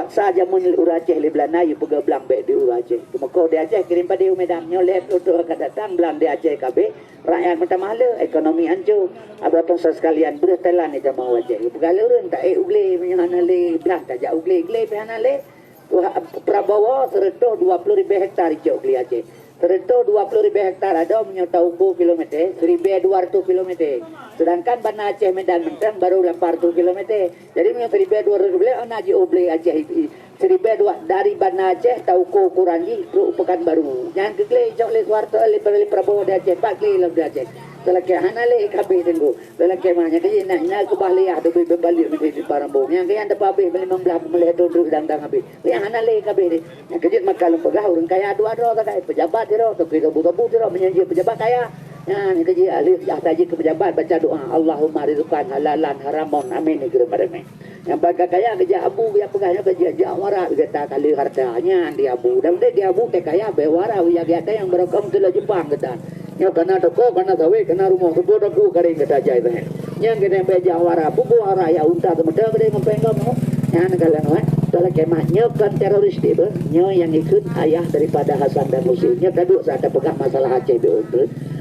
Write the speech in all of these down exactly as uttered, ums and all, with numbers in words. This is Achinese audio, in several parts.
Sa jameun ureuëng Aceh lé Beulanda, yue peugah blang bék di ureuëng Aceh. Teumeuko di Aceh kirém padé u Medan. Nyoe lhée ploh thon ka datang, blang di Aceh kabeh, rakyat meutamah le, ekonomi ancô. Abah Tuhan sekalian, breuh talan itamah u Aceh. Yue peugah lé ureuëng, taék u glé, meunyoe hana lé blang tajak u glé, glé pih hana lé. Tuha-, Prabowo seureutôh dua ploh ribée hektar icok glé Aceh. Seureutôh dua ploh ribée hektar adoe meunyoe tauko kilometer, siribée dua reutôh kilometer. Seudangkan banda Aceh Medan mantong barô lapan reutôh kilometer. Jadi meunyoe siribée dua reutôh kilometer, na jiôh glé Aceh i, i, siribée dua dari banda Aceh tauko ukuran jih trok u Pekanbaru. Nyan keuh glé icok lé Soeharto, lé, lé Prabowo di Aceh, pat glé lom di Aceh. Seulakée hana lé kabeh teungku. Lelaki mah, nyang keuh na, na keubah liah teubiet beubaliek meuti di Parambo. Nyang keuh nyan teupeu habéh limong blaih peuet thon reueh dang-dang habéh. Nyang hana lé kabéh deh. Nyang keuh jeuet maka lôn peugah ureuëng kaya dua droe sagai, peujabat sidroe, tapi sobu-sobu sidroe meunyoe jeuet peujabat kaya. Nyan keuh jeuet lheueh jah tajih keu peujabat baca doa, Allahumma rizqan halalan haramon, amin, ya rabbal alamin. Nyang pakat kaya geujak abu, geujak peugah nyoe ka jijak warak gata kali harta. Nyan di abu. Dan dek di abu teuh kaya beh warak, ya gata nyang barokah meuteulok Jepang gata. Nyoe kana toko, kana sawét, kana rumoh, teupeue teuku karing gata jai beh. Nyang keuneuk beh jak warak, pupu warak ya unta teumeudeh geude ngon péng kamoe. Nyan ka lagée nyoe, eh. Talakée mah nyoe kon teroris deh beh. Nyoe nyang ikheun ayah daripada Hasan dan Husein. Nyoe taduek saat tapeugah masalah Aceh di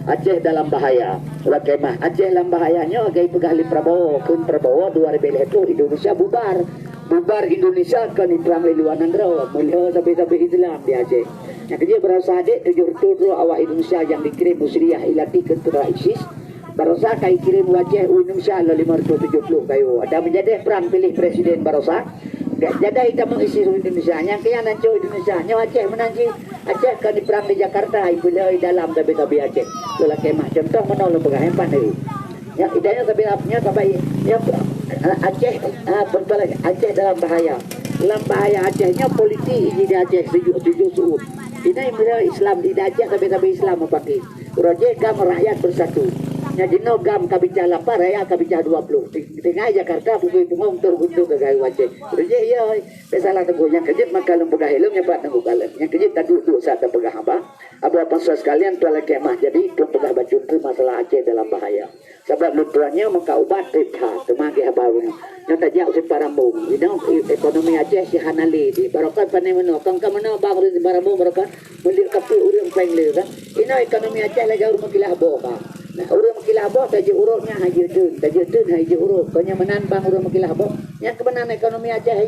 Aceh dalam bahaya. Lakée mah Aceh lam bahaya nyoe lagée peugah lé Prabowo, kheun Prabowo dua ribée lhée ploh Indonesia bubar. Bubar Indonesia kon iprang lé luwa nanggroe, meulhö sabe-sabe Islam di Aceh. Nyang keujeuet barosa dek tujoh reutôh droe awak Indonesia nyang dikirém u Suriah ilatih keu tentara ISIS. Barosa ka ikirém u Aceh u Indonesia lom lima reutôh tujoh ploh kayu. Ada meujadeh prang piléh presiden barosa. Gak jadai tamong ISIS u Indonesia. Nyang keuyan ancô Indonesia. Nyoe Aceh meunan jih. Aceh ka diprang di Jakarta, ipeulheueh dalam sabe-sabe Aceh. Lôn lakée mah contoh meunoe lôn peugah, nyang pat nyoe. Nyang idanya sabe nyoe sabai, nyoe, ah, Aceh, ah, peue lagée Aceh dalam bahaya. Dalam bahaya Aceh nyoe politik jih di Aceh sijuek-sijuek su'ueb. Inoe meulheueh Islam di Aceh sabe-sabe Islam meupaké. Uroe jih GAM rakyat bersatu. Nyang jinoe GAM ka bica lapan, rakyat ka bica dua ploh. Tinggai Jakarta bukui punggong tur guntur keu gayue Aceh. Uroe jih ya. Bek salah teungku, nyang keujeuet maka lôn peugah ilôn nyan pat teungku kalon. Nyang keujeuet taduek-duek saat tapeugah haba. Abu apa sekalian tuan lakée mah jadi lôn peugah bacut keu masalah Aceh dalam bahaya. Sabab lôn tuan nyoe meuka ubat treb that, teuma gét haba nyoe. Nyoe tajak u Simpang Rambong. Inoe ekonomi Aceh si hana lé di. Barokon pane meunoe, kon ka meunoe bang ureuëng Simpang Rambong barokon meuliek kapeuek ureuëng péng lé kan. Inoe ekonomi Aceh lagée ureuëng meukilah boh ka. Nah, ureuëng meukilah boh tajeuet uroe nyan hana jeuet teun, tajeuet teun hana jeuet uroe. Kon nyan meunan bang ureuëng meukilah boh. Nyang keubeunan ekonomi Aceh,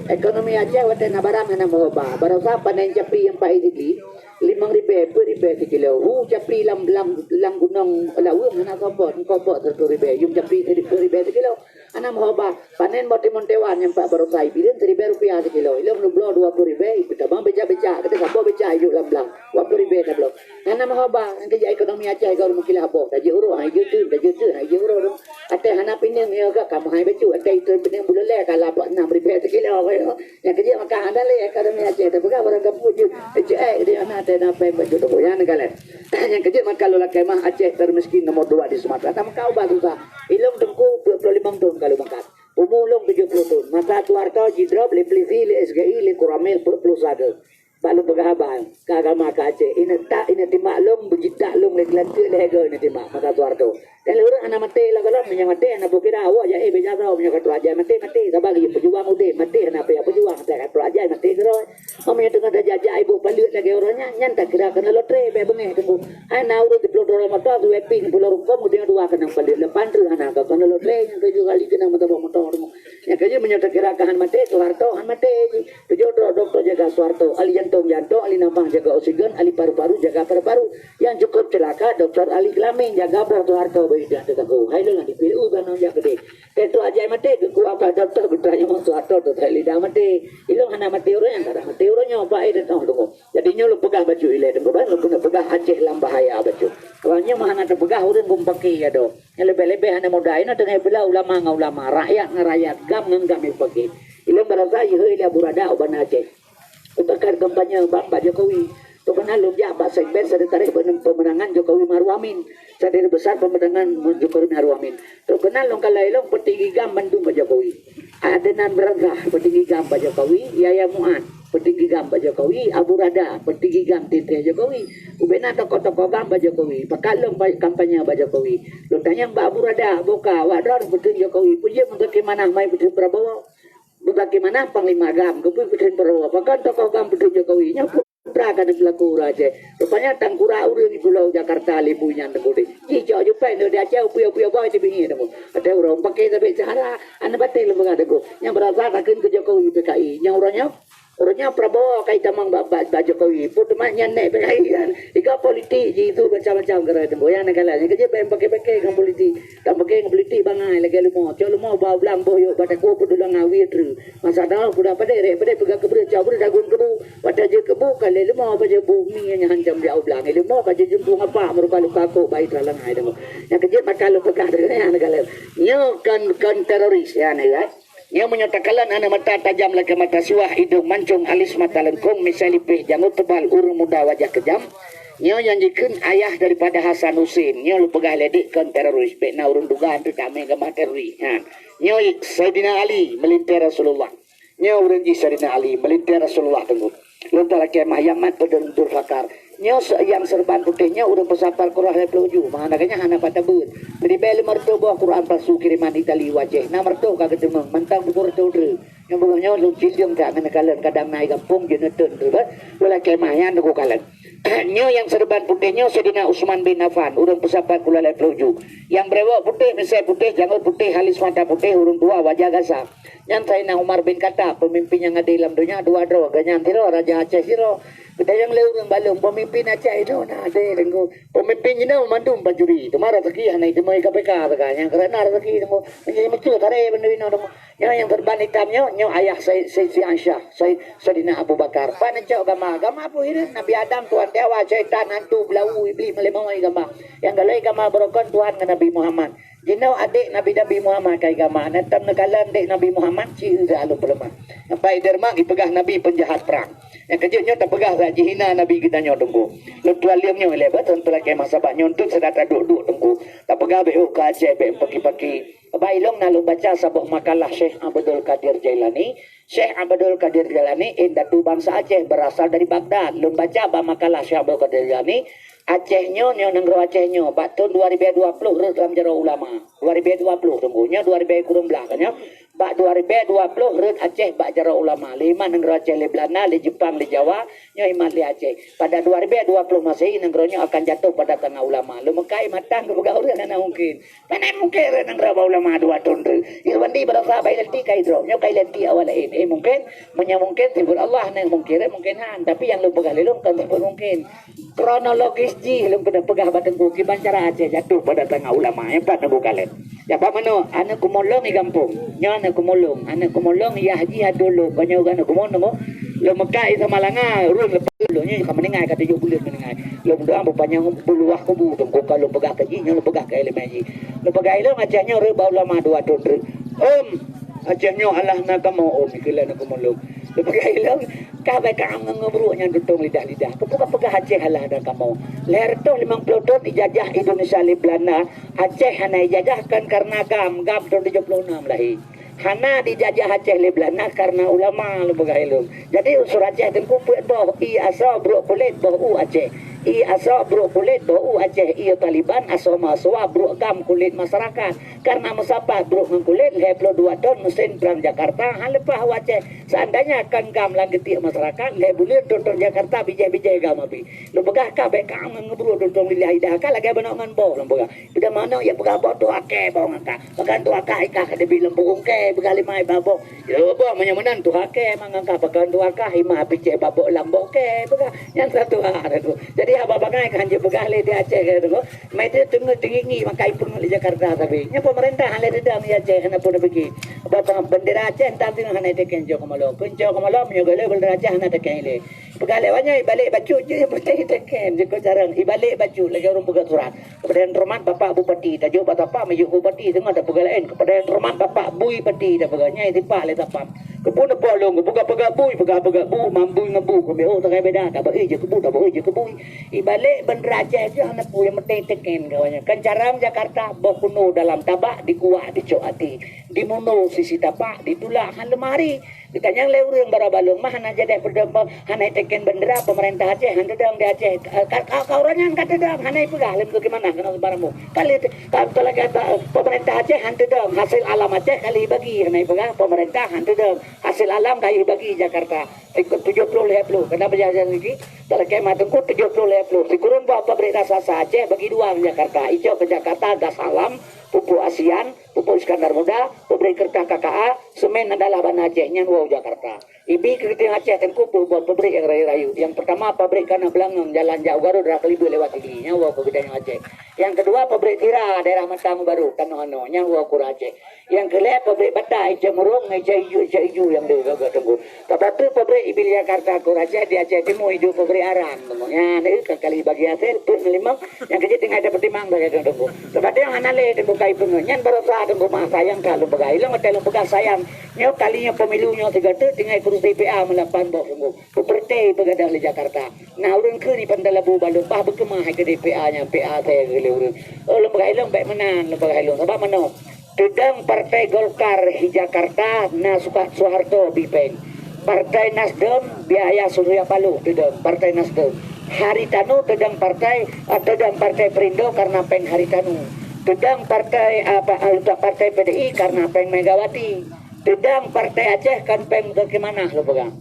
ekonomi Aceh watée na barang hana meuhoba. Barosa panen capi nyang paih sigi, limong ribée, peuet ribée sikilo. Hu capi lam, lam, lam gunong laweueng hana soe peuet, engkau peuet sireutoh ribée. Yum capi sireutoh ribée sikilo. Hana meuhoba. Panen boh timun tewan nyang pat barosa ipileuen siribée rupiah sikilo. Ilôn neubloe dua ploh ribée, ipeutamong beca-beca. Kata saboh beca ijok lam blang. Dua ploh ribée tabloe. Hana meuhoba, nyang keujak ekonomi Aceh ka ureuëng meukilah boh. Tajeuet uroe, hana jeuet teun, tajeuet teun, hana jeuet uroe. Até hana pineung nyoe ka, kamoe hai bacut. Até itu pineung buleulée ka lapak nam ribée sikilo. Nyang keujeuet maka hana lé ekonomi Aceh. Tapeugah barang gampông jeuet. Ejeuet, eh, di hana até na péng bacut teuku. Nyang neukalon. Nyang keujeuet maka lôn lakée mah Aceh termiskin nomor dua di Sumatera. Tameuka ubat susah. Ilôn teungku dua puluh lima thon ka lôn mangkat. Umu lôn tujoh puluh thon. Masa Soeharto jidrop lé polisi, lé S G I, lé Koramil, peuet puluh sada. Bak lôn peugah haba, ka agama ka Aceh. Ineuk tak, ineuk timbak lôn, beujitak lôn lé geulanteuk lé hego ineuk timbak masa Soeharto. Dan lé ureuëng hana maté lom gohlom, meunyoe maté hana peukira, awak jak, eh, beujak droe, meunyoe ka trok ajai maté, maté. Saban geuyue peujuang udeb, maté hana payah peujuang, ka trok ajai maté keudroe. Meunyoe teungoh tajak-jak iboh paleuet lagée uroe nyan, nyan takira keuneuk lotre, bék beungéh teungku. Hai na ureuëng siplôh droe moto, siwée pih siplôh rukon, meuteungoh dua keunong paleuet, lapan treueh hana ka keuneuk lotre, nyang keujeuet kali keunong meutabah moto teungku. Nyang keujeuet meunyoe takira ka han maté, Soeharto han maté jih. Tujoh droe dokto jaga Soeharto, ahli jantong-jantong, ahli nafas jaga oksigen, ahli paru-paru jaga paru-paru. Nyang cukôp ceulaka, Doktor Ali Kelamin jaga boh Soeharto bak ida teuka. Hai lôn di P L U ka nong jak keudeh. Teuntu ajai maté, geukuah bak dokto, geutanyong Soeharto teutai lidah maté. Ilôn hana maté uroe nyan, ka maté uroe nyoe, bak ida teuka tunggu. Jadi nyoe lôn peugah bacut ilée teungku ban, lôn keuneuk peugah Aceh lam bahaya bacut. Awak nyoe mah hana teupeugah ureuëng geumpaké ya doh. Nyang leubeh-leubeh aneuk muda inoe teungoh bela ulama ngon ulama, rakyat ngon rakyat, GAM ngon GAM nyang paké. Ilôn barasa jihôi lé Abu Rada u Banda Aceh. Ubat kampanye bak, bak Jokowi. Trok keunan lôn jak bak Sekber, Sekretaris Pemenangan Jokowi Ma'ruf Amin. Sekretaris Besar Pemenangan Jokowi Ma'ruf Amin. Trok keunan lôn kalon ilôn peutinggi GAM bandum bak Jokowi. Adnan Barasa peutinggi GAM bak Jokowi, Yahya Mu'adz peutinggi GAM bak Jokowi, Abu Rada peutinggi GAM teuntée Jokowi. Ubena tokoh-tokoh GAM bak Jokowi, pakat lôn ba-, kampanye bak Jokowi. Lôn tanyong bak Abu Rada, boka, awak droe peuteun Jokowi, peue jeuet meuntoke manah mai peuteun Prabowo. Bagaimana Panglima GAM, geupeu Presiden Prabowo, bahkan tokoh GAM Presiden Jokowi, nyan putra ka dipeulaku ureueng Aceh. Rupanya tangkura ureueng di Pulau Jakarta lé bui nyan teungku deh. Jicok jupeng di Aceh, upiôh-upiôh boh di bingit teungku. Ada ureueng pakai sabé sehara, aneuk bateh leumeungan teungku. Nyang berasa takheun keu Jokowi P K I. Nyang ureueng nyoe, ureueng nyoe Prabowo ka itamong bak, bak, bak Jokowi. Peue teuma nyan nek P K I kan. Iga politik ji itu macam-macam kira teungku. Nyang neukalon, nyang keujeut bèk pakai-pakai ngon politik. Tam pakai ngon politik bangai lagèe leumo. Cok leumo bak blang boh yôk bak takue peudulong awie treuk. Masa tanoh kuda padé, rek padé peugah keubreuh, cok breuh dagun keubu. Watèe jeuet keubu, ka lé leumo bak jeuet bu mi nyang hancam di aue blang. Leumo ka jeuet jeumpung apa meuruka luka kok bai teulang hai deungoe. Nyang keujeut maka lôn peugah deungon nyan galak. Nyoe kon, kon teroris, ya, nyoe, ya. Nyoe meunyoe takalon aneuk mata tajam lakèe mata siwah, idong mancong, alis mata leungkong, misai lipéh, jangôt teubal, ureueng muda wajah keujam. Nyoe nyang jikheun ayah daripada Hasan Hussein. Nyoe lôn peugah lé dék kon teroris, bèk na ureueng duga teutamé gamah teroris. Ha. Nyoe Saidina Ali meulintèe Rasulullah. Nyoe ureueng jih Saidina Ali, meulintèe Rasulullah teungku. Lôn talakèe mah nyang mat beudeueng Dzulfikar. Nyoe se-, nyang seureuban putéh nyoe ureueng peusapat keurah lhèe plôh ju. Meuhana geuh nyan hana pat tabeuet. Meudibèe lima reutôh boh Quran palsu kiriman Itali u Aceh. Nam reutôh ka geuteumeung, mantong dua reutôh treuk. Nyang beungoh nyoe lôn cit leueng that ngon neukalon kadang na i gampông jeuet neuteun treuk, eh. Lôn lakèe mah nyan teungku kalon. Nyoe nyang seureuban putéh nyoe Saidina Utsman bin Affan, ureueng peusapat keurah lhèe plôh ju. Nyang brewok putéh, misai putéh, jangôt putéh, alis mata putéh, ureueng tuha, wajah gasa. Nyan Saidina Umar bin Khattab, peumimpin nyang adé lam donya dua droe, gobnyan sidroe, Raja Aceh sidroe. Geutanyong lé ureueng bak lôn, peumimpin Aceh inoe na adé teungku. Peumimpin inoe mandum pancuri, teuma raseuki hana jiteumé K P K teuka, nyang keureuna raseuki teungku. Meunyoe meucue taré bandum inoe teungku. Nyoe nyang seureuban itam nyoe, nyoe ayah Sai-, Sai-, Siti Aisyah, Sai-, Saidina Abu Bakar. Pat neucok gama, gama peue hireuen Nabi Adam, Tuhan di awai, syaitan, hantu, beulawu, iblih, meulimong gama. Nyang galak gama beurukon Tuhan ngon Nabi Muhammad. Jinoe adék Nabi, Nabi Muhammad ka igama, na tam neukalon adék Nabi Muhammad, ci eu aleuem peuleumah. Sampai derma ipeugah Nabi peunjahat prang. Nyang keujeuet nyoe tapeugah that jihina Nabi geutanyoe teungku. Lôn tuan leueng nyoe lé, beutôi teulakèe masa bak nyoe, eunteuk seudara duek-duek teungku. Tapeugah bèk ôk ka Aceh, bèk paki-paki. Bak ilong na lôn baca saboh makalah Syekh Abdul Qadir Jailani. Syekh Abdul Qadir Jailani indatu bansa Aceh, berasal dari Baghdad. Lôn baca bak makalah Syekh Abdul Qadir Jailani, Aceh nyoe, nyoe nanggroe Aceh nyoe, bak thôn dua ribèe dua ploh rhot lam jaroe ulama. Dua ribèe dua ploh teungku, nyoe dua ribèe kureueng blah ka nyoe. Bak dua ribèe dua ploh rhot Aceh bak jaroe ulama. Lé imat nanggroe Aceh lé Beulanda, lé Jeupang, lé Jawa, nyoe imat lé Aceh. Pada dua ribèe dua ploh Masehi nanggroe nyoe akan jatoh pada tangan ulama. Lôn meukai matang geupeugah ureueng hana mungken. Pane mungken rhot nanggroe bak ulama dua thôn rhot. Irwandi beurasa bak Ilanti kai droe. Nyoe kai Ilanti awak laén. Eh mungken, meunyoe mungken sifeut Allah, hana mungken rhot mungken han. Tapi nyang lôn peugah lé lôn kon sifeut mungken. Kronologis jih lôn keuneuk peugah bak teungku kiban cara Aceh jatoh pada tangan ulama nyang pat neubuka lé. Nyang pat meunoe, aneuk kumulong i gampông. Nyoe aneuk kumulong, aneuk kumulong yah jih adoe lôn. Kon nyoe aneuk kumulong, lôn meukat i Samalanga, ureueng leupah lôn nyoe ka meuninggai, ka tujoh buleuen meuninggai. Lôn meudoa beupanyang beuluwah kubu teungku, ka lôn peugah keu jih, nyoe lôn peugah keu ileumèe jih. Lôn peugah ilong Aceh nyoe rhot bak ulama dua thôn rhot. Om, Aceh nyoe alah na kamoe, om, ikheun lé aneuk kumulong. Lôn peugah ilong, ka bèk ka am ngon ngeubruek nyan tutong lidah-lidah. Keupeue kapeugah Aceh alah na kamoe? Lhèe reutôh limong ploh thôn ijajah Indonesia lé Beulanda, Aceh hana ijajah kon kareuna GAM, GAM thôn tujoh ploh nam lahé. Hana dijajah Aceh lé Beulanda kareuna ulama, lôn peugah ilong. Jadi unsur Aceh teungku peuet boh, ie asoe, brôk kulét, boh u Aceh. Ie asoe, brôk kulét, boh u Aceh. Ie Taliban, asoe mahasiswa, brôk GAM, kulét masyarakat. Kareuna meusapat brôk ngon kulét, lhèe ploh dua thôn meusén prang Jakarta han leupah u Aceh. Seandainya kon GAM lam geutiek masyarakat, lhèe buleuen thôn-thôn Jakarta bijèh-bijèh GAM abéh. Lôn peugah ka bèk ka am ngon ngeubruek tutong lidah-lidah, ka lagèe bunoe ngon boh lôn peugah. Pih manök jak peugah boh tuha kèe boh ngon ka. Bahkan tuha kah ikah ka teubiet lom punggung kèe, peugah lé ma iba boh. Yo boh meunyoe meunan tuha kèe ma ngon ka, bahkan tuha kah ima picéh babok lam boh kèe, peugah. Nyan sa tuha teungku. Jadi haba bangai ka hanjeuet peugah lé di Aceh kèe teungku. Mai teungeut teungingi maka ipeungeut lé Jakarta sabe. Nyan peumeurintah han lé deudang di Aceh hana pun pike. Ba bendera Aceh entan teungoh hana iteken cok keumalo. Keu cok keumalo meunyoe geuh lé bendera Aceh hana teken ilé. Peugah lé awak nyan ibalek bacut jeuet puteh teken jeuet keu carông. Ibalek bacut lagèe ureueng peugah surat. Kepada yang terhormat Bapak Bupati, tajok bak Tapam, tajok Bupati, teungoh tapeugah laén. Kepada yang terhormat Bapak Bui Pati, tapeugah nyan itipah lé Tapam. Keupeue neupoh lôn, keupeue ka peugah bui, peugah-peugah bu, mam bui ngon bu, keubiet oh takai beda, tabeuh jeuet keu bu, tabeuh jeuet keu bui. Ibalek bendera Aceh jih hana peue, nyang penting teken kawan nyan. Kan carông Jakarta, boh kuno dalam tabak, dikuak dicok até. Dimuno sisi tapak, ditulak han lemari. Tanyong lé ureuëng barô balong mah hana jadeh peudong, hana teken bendera pemerintah Aceh, han teudong di Aceh. Ka, ka, ka ureuëng nyan ka teudong, hana ipeugah lé meukeue manah keunoe barang mu. Kali te-, ka talakée ta-, pemerintah Aceh han teudong, hasil alam Aceh kali bagi, hana ipeugah pemerintah han teudong, hasil alam ka ibagi Jakarta. Ikut tujoh ploh lhée ploh, kena beujajan lagi, talakée mah teungku tujoh ploh lhée ploh. Sikureueng boh pabrik raksasa Aceh bagi dua Jakarta, icok ke Jakarta gas alam, pupuk ASEAN, pupuk Iskandar Muda, pabrik kertas K K A, semen adalah Banda Aceh, nyan woe Jakarta. Ibi keu geutanyoe Aceh teungku peubuet pabrik nyang rayeuk-rayeuk. Nyang peurtama pabrik kana beulangong jalan jak u Garut rot keulibeue lewat Sigli, nyan woe keu geutanyoe Aceh. Nyang keudua pabrik sira daerah Matang Baru, tanoh anoe, nyan woe keu ureuëng Aceh. Nyang keulhée pabrik bata, ica murong, ica iju, ica iju nyang deuh gagah teungku. Tabatu pabrik ibi Jakarta keu ureuëng Aceh di Aceh Timu iduek pabrik arang teungku. Nyan deuh ka kali bagi hasil peuet ngon limong, nyang keujeuet tinggai tapeutimang sagai teungku. Tabatu nyang hana lé teungku kai peungeut. Nyan barosa teungku mah sayang ka lôn peugah. Ilong watée lôn peugah sayang. Nyoe kali nyoe pemilu nyoe sigoe teuk tinggai kursi P A meulapan boh sunggoh. Peupeureuté peugadang lé Jakarta. Nah, ureuëng kheun ipan talabu balong bah beukeumah hai keu D P A nyan, P A saya keu lé ureuëng. Oh, lôn peugah ilong bék meunan, lôn peugah ilong. Sabab manoe, teudong Partai Golkar di Jakarta na Suka-, Soeharto bipeng. Partai Nasdem biaya Surya Paloh teudong, Partai Nasdem. Haritanu teudong partai, ah, teudong Partai Perindo karena peng Haritanu. Teudong partai, apa, ah, Partai P D I karena peng Megawati. Teudong Partai Aceh kan peng bagaimana lôn peugah.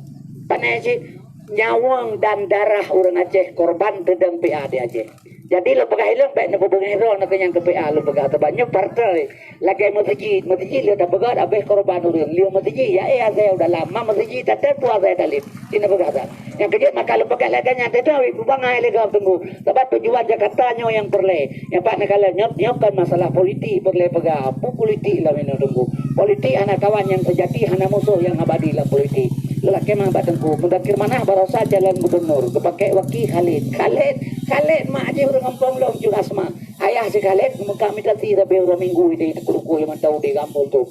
Pane cit nyawöng dan darah ureuëng Aceh korban teudong P A di Aceh. Jadi lôn peugah ilong bék neupeubeungéh droe na keu nyang keu P A lôn peugah teubak nyoe partai lagée meuseujid, meuseujid lé tapeugah abéh korban ureuëng. Lé meuseujid ya eh asai dalam ma meuseujid tateupue asai talib. Cina peugah that. Nyang keujeuet maka lôn peugah lagée nyan teuh wék peubangai lé gob teungku. Sabab tujuan Jakarta nyoe nyang peureulée. Nyang pat neukalon nyoe, nyoe kon masalah politik peureulée peugah. Peue politik lam inoe teungku. Politik hana kawan nyang seujati, hana musoh nyang abadi lam politik. Lelaki mah bak teungku. Mudakir Manah barosa calon gubernur. Geupakai waki Khalid. Khalid, Khalid mak jih ureuëng gampông lom Cut Asma. Ayah si Khalid meuka mita si rabe uroe minggu di teukuluku nyang mantau di gampông tu.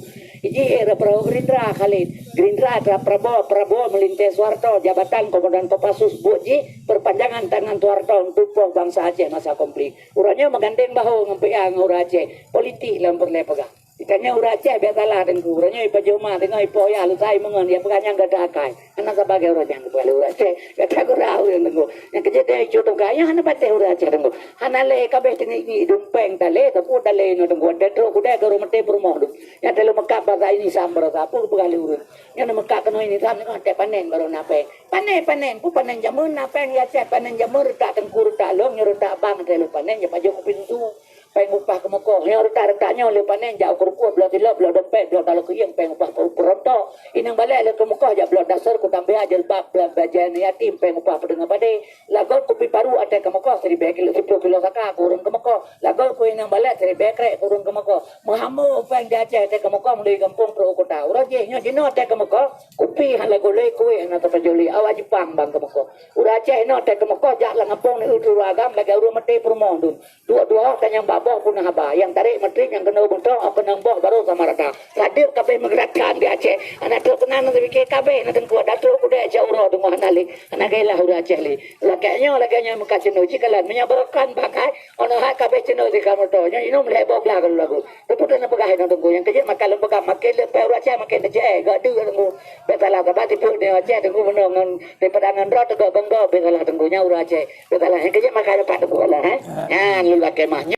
Iji era Prabowo Gerindra Khalid. Gerindra tra Prabowo, Prabowo meulintée Soeharto, jabatan Komandan Kopassus buet jih, perpanjangan tangan Soeharto untuk poh bangsa Aceh masa konflik. Uroe nyoe meugandeng bahô ngon P A ngon ureuëng Aceh. Politik lam peureulée peugah. Itanyoe ureuëng Aceh biasalah teungku. Uroe nyoe ipajoh ma teungoh ipoh yah lusai meungon ya peugah nyang gata akai. Hana sabagai ureuëng nyang geupeugah lé ureuëng Aceh. Gata gurau ureuëng teungku. Nyang keujeuet deh icu tungkai nyoe hana patéh ureuëng Aceh teungku. Hana lé kabeh teungiek-ngiek dumpeng talé, teupeu talé inoe teungku. Ada trok kudai garo meuté peurumoh dum. Nyang telu meukat basa ini sam barosa peue geupeugah lé ureuëng. Nyang na meukat keunoe ini sam teungoh teh panen baru na peng. Panen, panen, peue panen jamur na peng ya Aceh, panen jamur reutak teungku, reutak lom, nyoe reutak bang teh lôn panen, ya pajoh kupi susu. Peng upah keumeukoh. Nyoe reutak-reutak nyoe lé panen jak u keurukoh bloe tilok, bloe dompet, bloe taloe keuieng, peng upah peurontok. Inong balek lé keumeukoh jak bloe dasar, kutang biha jilbab, bloe bajée yatim, peng upah peudeungoe padé. Lagot kupi paru até keumeukoh siribée kilo, siploh kilo saka keu ureuëng keumeukoh. Lagot ku inong balek siribée krek keu ureuëng keumeukoh. Meuhambô peng di Aceh até keumeukoh meului gampông trok u kota. Uroe jih nyoe jinoe até keumeukoh, kupi hana gulée, kueh hana teupeujoli, awak Jepang bang keumeukoh. Ureuëng Aceh inoe até keumeukoh jak lam gampông neueu ureuëng agam lagée ureuëng meuté peurumoh dum. Dua-dua ka nyang baboh pun haba, nyang tarek meutrip nyang keunoe beutôi, nyang keunong boh barô sama rata. Sadeueb kabeh meugeurakan di Aceh. Aneuk trok keunan neupike kabeh na teungku, datrok kudek jak uroe teungoh hana lé. Hana gailah ureuëng Aceh lé. Lagée nyoe, lagée nyoe meukat ceunoe jikalan. Meunyoe beurakan bangkai, ono hai kabeh ceunoe di kamoto. Nyoe inong lhée boh glah kalu lagu. Teupeu na peugah inong teungku. Nyang keujeuet maka lôn peugah, makin leupah ureuëng Aceh, makin teucée. Gak deuek teungku. Betalah, sabab tipu di Aceh teungku, meunong ngon daripada ngon droe teugok gonggok, betalah teungku. Nyan ureuëng Aceh. Betalah. Nyang keujeuet maka leupah teungku Allah, eh. Nyan lôn lakée mah.